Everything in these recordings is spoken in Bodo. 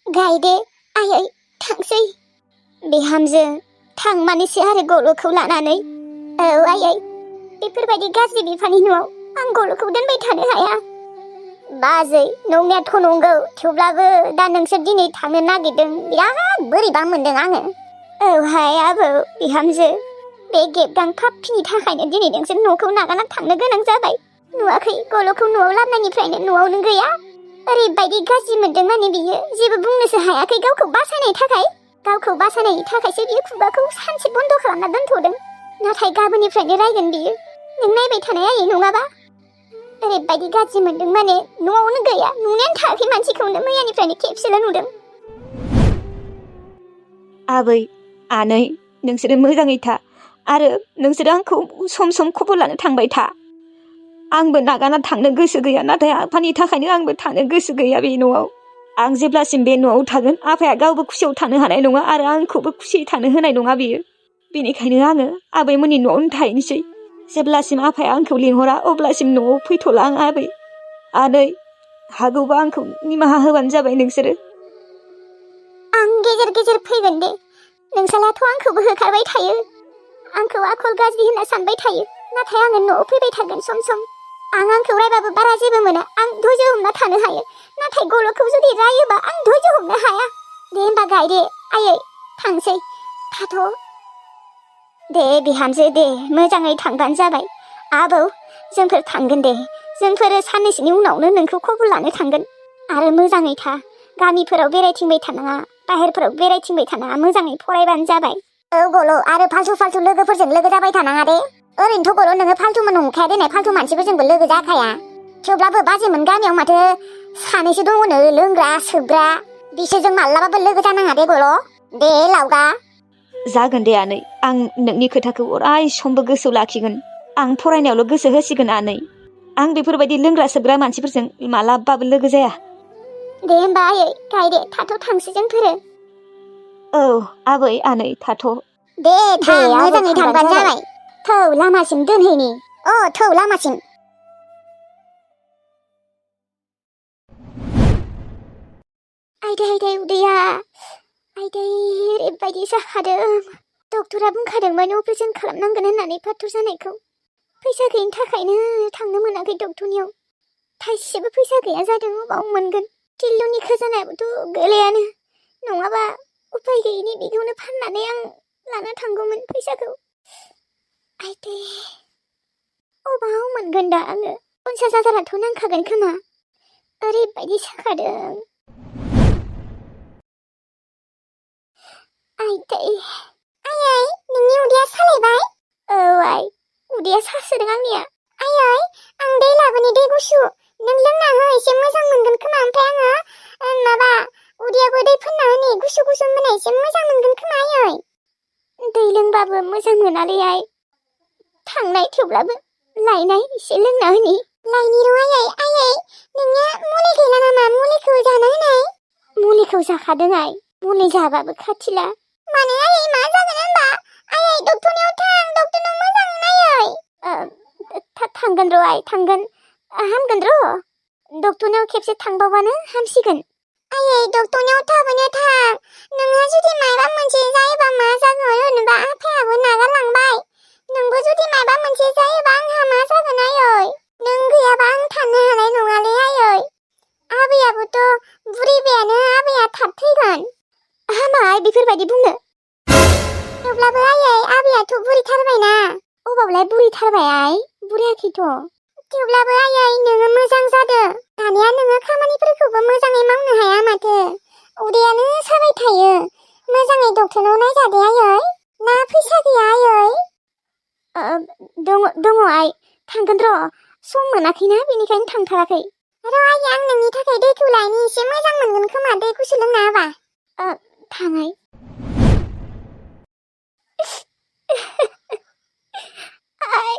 गायदे आयै थांसै बिहामजो थांमानोसै आरो गल'खौ लानानै औ आयै बेफोरबायदि गाज्रि बिफानि न'आव आं गल'खौ दोनबाय थानो हाया बाजै नंनायाथ' नंगौ थेवब्लाबो दा नोंसोर दिनै थांनो नागिरदों बिराद बोरैबा मोनदों आङो औहाय आबौ बिहामजो बे गेबगां पाप्पिनि थाखायनो दिनै नोंसोर न'खौ नागारना थांनो गोनां जाबाय नुवाखै गल'खौ न'आव लाबोनायनिफ्रायनो न'आवनो गैया ओरैबायदि गाज्रि मोनदों माने बियो जेबो बुंनोसो हायाखै गावखौ बासायनायनि थाखायसो बियो खुगाखौ सानसे बन्द खालामना दोनथ'दों नाथाय गाबोननिफ्रायनो रायगोन बियो नों नायबाय थानाय आयै नङाबा ओरैबायदि गाज्रि मोनदों माने न'आवनो गैया नुनायानो थायाखै मानसिखौनो मैयानिफ्रायनो खेबसेल' नुदों आबै आनै नोंसोरो मोजाङै था आरो नोंसोरो आंखौ सम सम खबर लानो थांबाय था आंबो नागारना थांनो गोसो गैया नाथाय आफानि थाखायनो आंबो थानो गोसो गैया बे न'आव आं जेब्लासिम बे न'आव थागोन आफाया गावबो खुसियाव थानो हानाय नङा आरो आंखौबो खुसियै थानो होनाय नङा बियो बेनिखायनो आङो आबैमोननि न'आवनो थाहैनोसै जेब्लासिम आफाया आंखौ लिंहरा अब्लासिम न'आव फैथ'ला आं आबै आनै हागौबा आंखौ निमाहा होबानो जाबाय नोंसोरो आं गेजेर गेजेर फैगोन दे नोंसालाथ' आंखौबो होखारबाय थायो आंखौ आखल गाज्रि होनना सानबाय थायो नाथाय आङो न'आव फैबाय थागोन सम सम आंखौ रायबाबो बारा जेबो मोना आं धैर्य हमना थानो हायो नाथाय गल'खौ जुदि रायोबा आं धैर्य हमनो हाया दे होमबा गायदे आयै थांसै थाथ' दे बिहामजो दे मोजाङै थांबानो जाबाय आबौ जोंफोर थांगोन दे जोंफोर साननैसोनि उनावनो नोंखौ खबर लानो थांगोन आरो मोजाङै था गामिफोराव बेरायथिंबाय थानाङा बाहेरफोराव बेरायथिंबाय थानाङा मोजाङै फरायबानो जाबाय औ गल' आरो फाल्थु लोगोफोरजों लोगो जाबाय थानाङा दे ओरैनोथ' गल' नोङो फाल्थुमोन नंखाया देनाय फाल्थु मानसिफोरजोंबो लोगो जाखाया थेवब्लाबो बाजैमोन गामियाव माथो सानैसो दङनो लोंग्रा सोबग्रा बिसोरजों मालाबाबो लोगो जानाङा दे गल' दे लावगा जागोन दे आनै आं नोंनि खोथाखौ अराय समबो गोसोआव लाखिगोन आं फरायनायावल' गोसो होसिगोन आनै आं बेफोरबायदि लोंग्रा सोबग्रा मानसिफोरजों मालाबाबो लोगो जाया दे होमबा आयै गायदे थाथ' थांसै जोंफोरो औ आबै आनै थाथ' दे मोजाङै थांबानो जाबाय थौ लामासिम दोनहैनि थौ लामासिम आयदै उदैया आयदै ओरैबायदि जाखादों डक्टरा बुंखादोंमोन अपारेसन खालामनांगोन होननानै फाथर जानायखौ फैसा गैयिनि थाखायनो थांनो मोनाखै डक्टरनियाव थाइसेबो फैसा गैया जादों अबाव मोनगोन टिल्लुनि खजानायाबोथ' गोलैयानो नङाबा उपाय गैयिनि बेखौनो फाननानै आं लाना थांगौमोन फैसाखौ आयदै अबाव मोनगोन दा आङो 50,000 नांखागोन खोमा ओरैबायदि साखादों आयदै आयै नोंनि उदैया सालायबाय औ आइ उदैया सासोदों आंनिया आयै आं दै लाबोनि दै गुसु नों लोंना हो एसे मोजां मोनगोन खोमा ओमफ्राय आङो माबा उदैयावबो दै फोनना होनि गुसु मोना एसे मोजां मोनगोन खोमा आयै दै लोंबाबो मोजां मोनालै आइ थांनाय थेवब्लाबो लायनाय एसे लोंना होनि लायनि र' आयै नोंनिया मुलि गैला नामा मुलिखौ जाना होनाय मुलिखौ जाखादों आइ मुलि जाबाबो खाथिला माने आयै मा जागोन होनबा आयै डक्टरनियाव थां डक्टरनाव मोजां नायै थांगोन र' आइ थांगोन हामगोन र' डक्टरनियाव खेबसे थांबावबानो हामसिगोन आयै डक्टरनियाव थाबैनो थां नोंहा जुदि मायबा मोनसे जायोबा मा जागोन होनोबा आफायाबो नागारलांबाय नोंबो जुदि मायबा मोनसे जायोबा आंहा मा जागोन आयै नों गैयाबा आं थानो हानाय नङालै आयै आबैयाबोथ' बुरिबायानो आबैया थाब थैगोन हामा बेफोरबायदि बुंनो थेवब्लाबो आयै आबैयाथ' बुरिथारबायना अबावलाय बुरिथारबाय आइ बुरियाखैथ' थेवब्लाबो आयै नोङो मोजां जादो दानिया नोङो खामानिफोरखौबो मोजाङै मावनो हाया माथो उदैयानो साबाय थायो मोजाङै डक्टरनाव नायजादे आयै ना फैसा गैया आयै दङ आइ थांगोन र' सम मोनाखैना बेनिखायनो थांथाराखै र' आयै आं नोंनि थाखाय दैखौ लायनि एसे मोजां मोनगोन खोमा दै गुसु लोंना होबा थाङाय आइ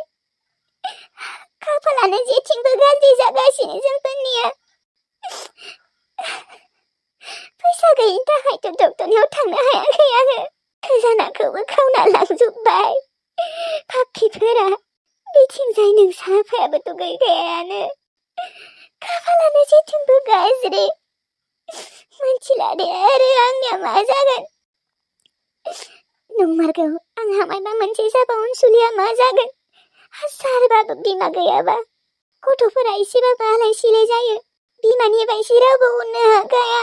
खाफालानो जेथिंबो गाज्रि जागासिनो जोंफोरनिया फैसा गैयिनि थाखायथ' डक्टरनियाव थांनो हायाखै आङो खजानाखौबो खावना लांजोब्बाय पाप्पिफोरा बेथिंजाय नोंसा आफायाबोथ' गैखायानो खाफालानो जेथिंबो गाज्रि मिथिला दे आरो आंनिया मा जागोन नंमारगौ आंहा मायबा मोनसे जाबा अनसुलिया मा जागोन हासारबाबो बिमा गैयाबा गथ'फोरा एसेबाबो आलाय सिलाय जायो बिमानि बायदि रावबो अननो हाखाया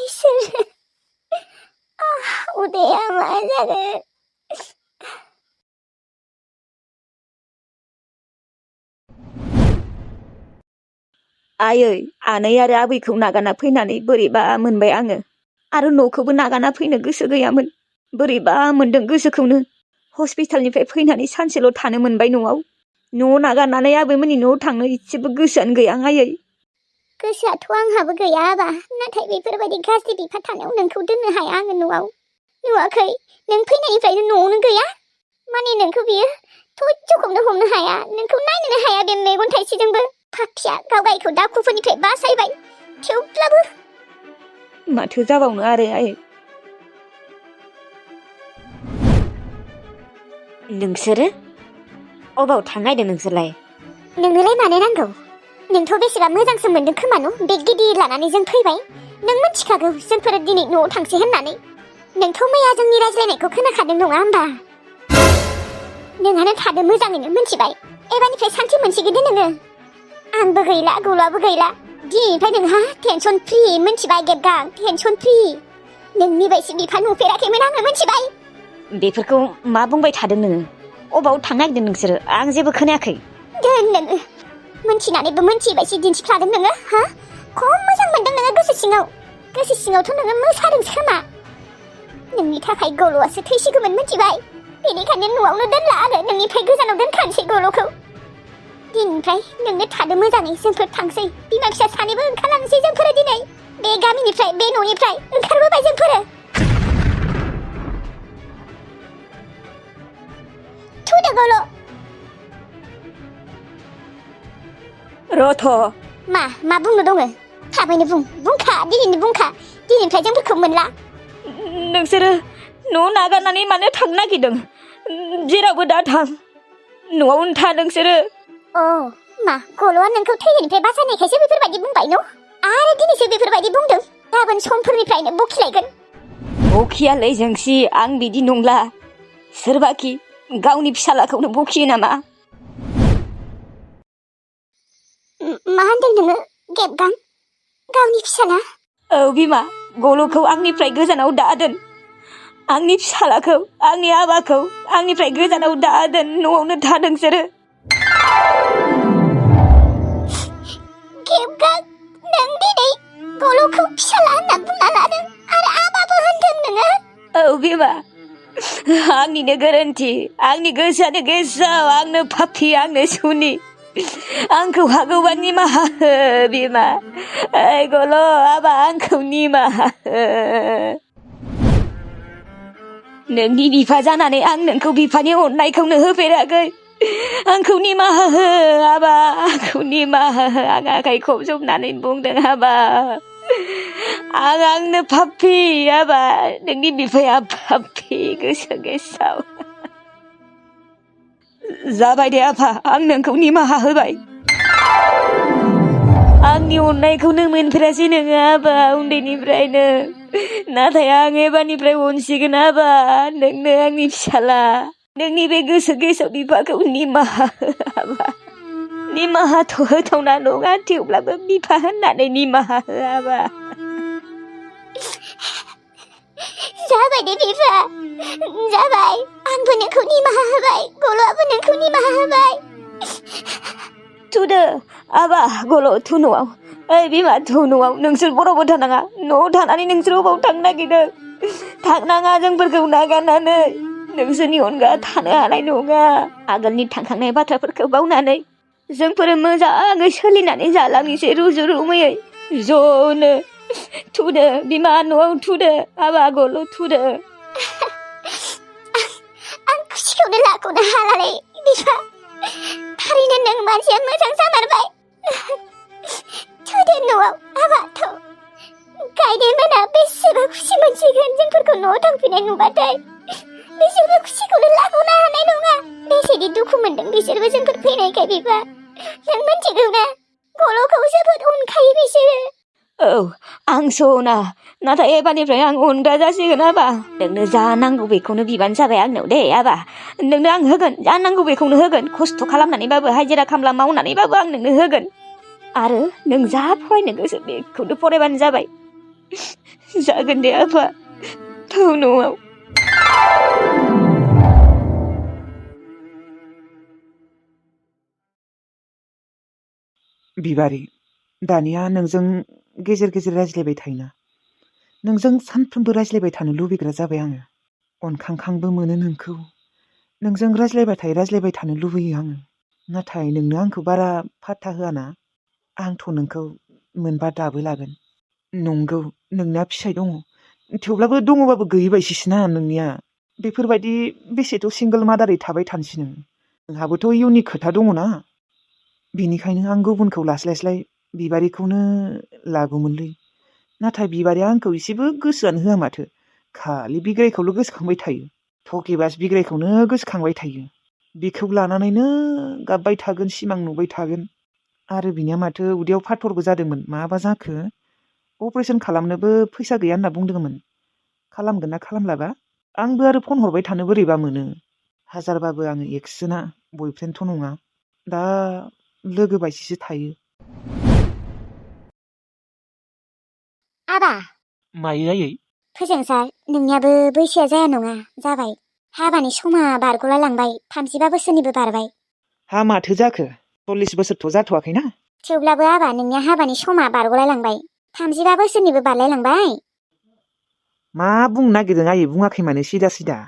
इसोर उदैया मा जागोन आयै आनै आरो आबैखौ नागारना फैनानै बोरैबा मोनबाय आङो आरो न'खौबो नागारना फैनो गोसो गैयामोन बोरैबा मोनदों गोसोखौनो हस्पिटालनिफ्राय फैनानै सानसेल' थानो मोनबाय न'आव नागारनानै आबैमोननि न'आव थांनो इसेबो गोसोआनो गैया आयै गोसोआथ' आंहाबो गैया आबा नाथाय बेफोरबायदि गाज्रि बिफा थानायाव नोंखौ दोननो हाया आङो न'आव नुवाखै नों फैनायनिफ्रायनो न'आवनो गैया माने नोंखौ बियो थ'ज'खौनो हमनो हाया नोंखौ नायनोनो हाया बे मेगन थाइसेजोंबो फाखिया गाव गायखौ दाखुफोरनिफ्राय बासायबाय थेवब्लाबो माथो जाबावनो आरो आयै नोंसोरो अबाव थांनो नायदों नोंसोरलाय नोंनोलाय मानो नांगौ नोंथ' बेसेबा मोजांसो मोनदों खोमा न' बेग गिदिर लानानै जों फैबाय नों मिथिखागौ जोंफोर दिनै न'आव थांसै होननानै नोंथ' मैया जोंनि रायज्लायनायखौ खोनाखादों नङा होमबा नोंहानो थादो मोजाङैनो मिथिबाय एबारनिफ्राय सान्थि मोनसिगोन नोङो आंबो गैला गौलाबो गैला दिनैनिफ्राय नोंहा टेनसन फ्रि मिथिबाय गेबगां टेनसन फ्रि नोंनि बायदि बिफा नुफेराखैमोन आङो मिथिबाय बेफोरखौ मा बुंबाय थादों नोङो अबाव थांनो नागिरदों नोंसोरो आं जेबो खोनायाखै दोन नोङो मिथिनानैबो मिथिबायसि दिन्थिफ्लादों नोङो हा खम मोजां मोनदों नोङो गोसो सिङावथ' नोङो मोसादोंसो खोमा नोंनि थाखाय गल'आसो थैसिगौमोन मिथिबाय बेनिखायनो न'आवनो दोनला आरो नोंनिफ्राय गोजानाव दोनखानोसै गल'खौ दिनैनिफ्राय नोंनो थादो मोजाङै जोंफोर थांसै बिमा फिसा सानैबो ओंखारलांसै जोंफोरो दिनै बे गामिनिफ्राय बे न'निफ्राय ओंखारबोबाय जोंफोरो थुदो गल' रथ' मा बुंनो दङ थाबैनो बुंखा दिनैनिफ्राय जोंफोरखौ मोनला नोंसोरो न' नागारनानै मानो थांनो नागिरदों जेरावबो दा थां न'आवनो था नोंसोरो गल'आ नोंखौ थैनायनिफ्राय बासायनायखायसो बेफोरबायदि बुंबाय न' आरो दिनैसो बेफोरबायदि बुंदों गाबोन समफोरनिफ्रायनो बखिलायगोन बखियालै जोंसि आं बिदि नंला सोरबाखि गावनि फिसालाखौनो बखियो नामा मा होनदों नोङो गेबगां गावनि फिसाला औ बिमा गल'खौ आंनिफ्राय गोजानाव दादोन आंनि फिसालाखौ आंनि आबाखौ आंनिफ्राय गोजानाव दादोन न'आवनो था नोंसोरो गेबगां नों दिनै गल'खौ फिसाला होनना बुंना लादों आरो आबाबो होनदों नोङो औ बिमा आंनिनो गोरोन्थि आंनि गोसोआनो गेसाव आंनो पापि आंनो सुनि आंखौ हागौबा निमाहा हो बिमा ओइ गल' आबा आंखौ निमाहा हो नोंनि बिफा जानानै आं नोंखौ बिफानि अननायखौनो होफेराखै आंखौ निमाहा हो आबा आंखौ निमाहा हो आं आखाइ खबजबनानै बुंदों आबा आंनो पापि आबा नोंनि बिफाया पापि गोसो गेसाव जाबाय दे आफा आं नोंखौ निमाहा होबाय आंनि अननायखौनो मोनफेरासै नोङो आबा उन्दैनिफ्रायनो नाथाय आं एबारनिफ्राय अनसिगोन आबा नोंनो आंनि फिसाला नोंनि बे गोसो गेसाव बिफाखौ निमाहा हो आबा निमाहाथ' होथावना नङा थेवब्लाबो बिफा होननानै निमाहा हो आबा जाबाय दे बिफा जाबाय आंबो नोंखौ निमाहा होबाय गल'आबो नोंखौ निमाहा होबाय थुदो आबा गल' थु न'आव ओइ बिमा थु न'आव नोंसोर बरावबो थानाङा न'आव थानानै नोंसोर अबाव थांनो नागिरदों थांनाङा जोंफोरखौ नागारनानै नोंसोरनि अनगा थानो हानाय नङा आगोलनि थांखांनाय बाथ्राफोरखौ बावनानै जोंफोर मोजाङै सोलिनानै जालांनोसै रुजु रुमैयै ज'नो थुदो बिमा न'आव थुदो आबा गल' थुदो आं खुसिखौनो लाख'नो हालालै बिफा थारैनो नों मानसिया मोजां जामारबाय थुदो न'आव आबा थु गायदे मोना बेसेबा खुसि मोनसिगोन जोंफोरखौ न'आव थांफिननाय नुबाथाय बिसोरबो खुसिखौनो लाख'नो हानाय नङा बेसेदि दुखु मोनदों बिसोरबो जोंफोर फैनायखाय बिफा नों मिथिगौ ना गल'खौ जोबोद अनखायो बिसोरो औ आं सना नाथाय एबारनिफ्राय आं अनग्रा जासिगोन आबा नोंनो जा नांगौ बेखौनो बिबानो जाबाय आंनाव दे आबा नोंनो आं होगोन जा नांगौ बेखौनो होगोन खस्थ' खालामनानैबाबो हाजिरा खामला मावनानैबाबो आं नोंनो होगोन आरो नों जा फरायनो गोसो बेखौनो फरायबानो जाबाय जागोन दे आबा थौ न'आव बिबारि दानिया नोंजों गेजेर गेजेर रायज्लायबाय थायोना नोंजों सानफ्रोमबो रायज्लायबाय थानो लुबैग्रा जाबाय आङो अनखांखांबो मोनो नोंखौ नोंजों रायज्लायबाय थानो लुबैयो आङो नाथाय नोंनो आंखौ बारा फात्ता होआना आंथ' नोंखौ मोनबा दाबो लागोन नंगौ नोंना फिसाइ दङ थेवब्लाबो दङबाबो गैयै बायदिसोना नोंनिया बेफोरबायदि बेसेथ' सिंगोल मादारै थाबाय थानोसै नोंहाबोथ' इयुननि खोथा दङना बेनिखायनो आं गुबुनखौ लास्लायस्लाय बिबारिखौनो लागौमोनलै नाथाय बिबारिया आंखौ एसेबो गोसोआनो होआ माथो खालि बिग्रायखौल' गोसोखांबाय थायो थकेबास बिग्रायखौनो गोसोखांबाय थायो बिखौ लानानैनो गाबबाय थागोन सिमां नुबाय थागोन आरो बिनिया माथो उदैयाव फाथरबो जादोंमोन माबा जाखो अपारेशन खालामनोबो फैसा गैया होनना बुंदोंमोन खालामगोन ना खालामलाबा आंबो आरो फन हरबाय थानो बोरैबा मोनो हाजारबाबो आङो एक्ससोना बयफ्रेन्डथ' नङा दा लोगो बायदिसो थायो आबा मायो आयै फोजोंसार नोंनियाबो बैसोआ जाया नङा जाबाय हाबानि समा बारग'लाय लांबाय 35 बोसोरनिबो बारबाय हा माथो जाखो 40 बोसोरथ' जाथ'वाखैना थेवब्लाबो आबा नोंनिया हाबानि समा बारग'लाय लांबाय 35 बोसोरनिबो बारलाय लांबाय मा बुंनो नागिरदों आयै बुङाखै मानो सिदा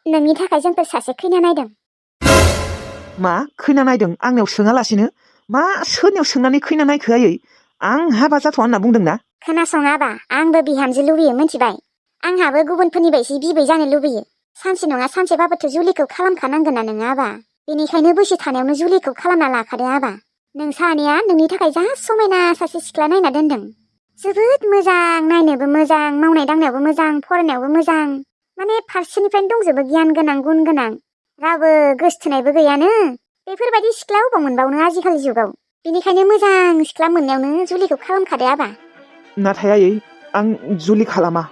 नोंनि थाखाय जोंफोर सासे खैना नायदों मा खैना नायदों आंनियाव सोङालासिनो मा सोरनियाव सोंनानै खैना नायखो आयै आं हाबा जाथ'आ होनना बुंदोंना खोनासं आबा आंबो बिहामजो लुबैयो मिथिबाय आंहाबो गुबुनफोरनि बायदि बिबै जानो लुबैयो सानसे नङा सानसेबाबोथ' जुलिखौ खालामखानांगोन ना नोङो आबा बेनिखायनो बैसो थानायावनो जुलिखौ खालामना लाखादो आबा नों सानैया नोंनि थाखाय जा समायना सासे सिख्ला नायना दोनदों जोबोद मोजां नायनोबो मोजां मावनाय दांनायावबो मोजां फरायनायावबो मोजां माने फारसेनिफ्रायनो दंजोबो गियान गोनां गुन गोनां रावबो गोसथोनायबो गैयानो बेफोरबायदि सिख्ला अबाव मोनबावनो आजिखालि जुगाव बेनिखायनो मोजां सिख्ला मोननायावनो जुलिखौ खालामखादो आबा नाथाय आयै आं जुलि खालामा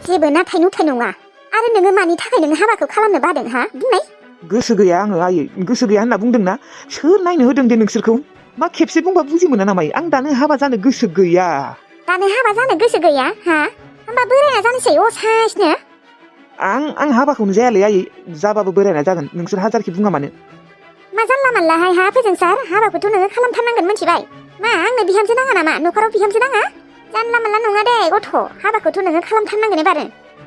जेबो नाथाय नुथाय नङा आरो नोङो मानि थाखाय नोङो हाबाखौ खालामनो बादों हा बुंनाय गोसो गैया आङो आयै गोसो गैया होनना बुंदोंना सोर नायनो होदों दे नोंसोरखौ मा खेबसे बुंबा बुजि मोना नामा आं दानो हाबा जानो गोसो गैया दानो हाबा जानो गोसो गैया हा होमबा बोरायना जानोसै असाइसनो आं हाबाखौनो जायालै आयै जाबाबो बोरायना जागोन नोंसोर हाजारखि बुङा मानो मा जानला मानलाहाय हा फोजोंसार हाबाखौथ' नोङो खालामथारनांगोन मिथिबाय मा आंनो बिहामजो नाङा नामा न'खराव बिहामजो नाङा जानला मानला नङा दे गथ' हाबाखौथ' नोङो खालामथारनांगोन एबारो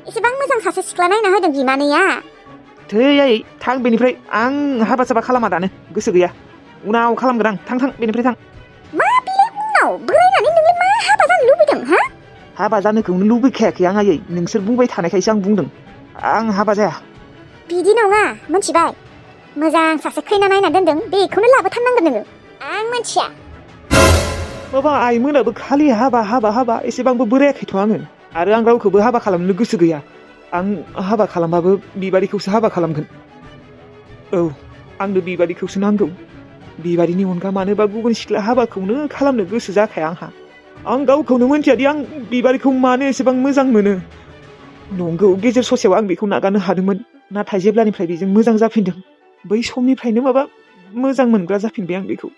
एसेबां मोजां सासे सिख्ला नायना होदों बिमानैया थै आयै थां बेनिफ्राय आं हाबा जाबा खालामा दानो गोसो गैया उनाव खालामगोन आं थां बेनिफ्राय थां मा बिलाय उनाव बोरायनानै नोंलाय मा हाबा जानो लुबैदों हा हाबा जानोखौनो लुबैखायाखै आं आयै नोंसोर बुंबाय थानायखायसो आं बुंदों आं हाबा जाया बिदि नङा मिथिबाय मोजां सासे खैना नायना दोनदों बेखौनो लाबोथारनांगोन नोङो आं मिथिया माबा आइमोनाबो खालि हाबा एसेबांबो बोरायाखैथ' आङो आरो आं रावखौबो हाबा खालामनो गोसो गैया आं हाबा खालामबाबो बिबारिखौसो हाबा खालामगोन औ आंनो बिबारिखौसो नांगौ बिबारिनि अनगा मानोबा गुबुन सिख्ला हाबाखौनो खालामनो गोसो जाखाया आं गावखौनो मिन्थियादि आं बिबारिखौ मानो एसेबां मोजां मोनो नंगौ गेजेर ससेयाव आं बेखौ नागारनो हादोंमोन नाथाय जेब्लानिफ्राय बेजों मोजां जाफिनदों बै समनिफ्रायनो माबा मोजां मोनग्रा जाफिनबाय आं बेखौ